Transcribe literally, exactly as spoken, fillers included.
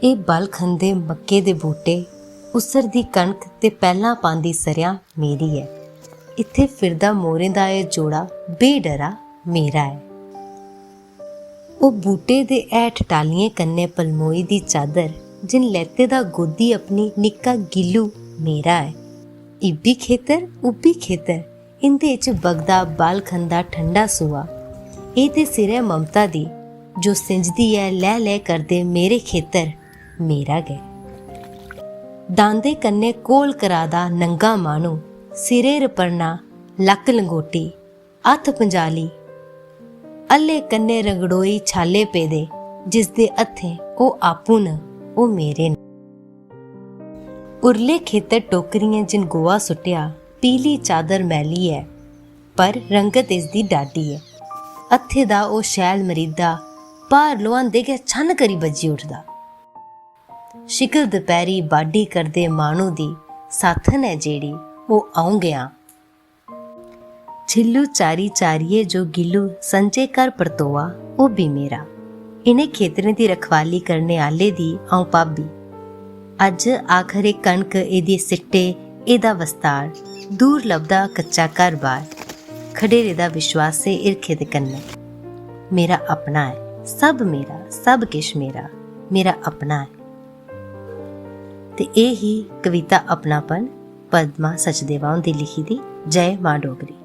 एह् बल खंदे मक्के दे बूह्टे, उस्सरदी कनक ते पैह्लां पांदी सरेआं मेरी ऐ। इत्थै फिरदा मोरें दा एह् जोड़ा बेडरा मेरा ऐ। ओह् बूह्टे दे हैठ टालियें कन्नै पलमोई दी चादर, जिन लैते दा गोदी अपनी निक्का गिल्लू मेरा ऐ। इब्बी खेतर, उब्बी खेतर, इं'दे च बगदा बल खंदा ठंडा सोहा। एह् ते सिरै ममता दी, जो सिंजदी ऐ लैह् लैह् करदे मेरे खेतर मेरा गै। दांदे कन्नै कोल करा दा नंगा माह्नू, सिरै 'र परना, लक्क लंगोटी, हत्थ पंजाली, हल्ले कन्नै रंगड़ोई छाले पेदे, जिसदे हत्थें ओह् आपूं न, ओह् मेरे न। उरले खेतर टोकरियें जिन गोहा सुट्टेआ, पीली चादर मैली ऐ, पर रंगत इसदी डाढी ऐ। हत्थे दा ओह् शैल मरीदा, भार लोआंदे गै छन करी बज्जी उठदा। शिकल दपैह्री बाड्ढी करदे माह्नू दी, साथन ऐ जेह्ड़ी, ओह् अ'ऊं गै आं। छिल्लू चारी चारियै जो गिल्लू संजे घर परतोआ, ओह् बी मेरा। इ'नें खेतरें दी रखवाली करने आह्ले दी अ'ऊं भाबी। अज्ज आखर एह् कनक, एह्दे सिट्टे, एह्दा वस्तार, दूर लभदा कच्चा घर-बार, खडेरे दा विश्वासे हिरखै दे कन्नै। मेरा अपना ऐ, सब मेरा, सब किश मेरा, मेरा अपना ऐ। ते एह् ही कविता अपनापन, पद्मा सचदेवा हुंदी लिखी दी। जय मां डोगरी।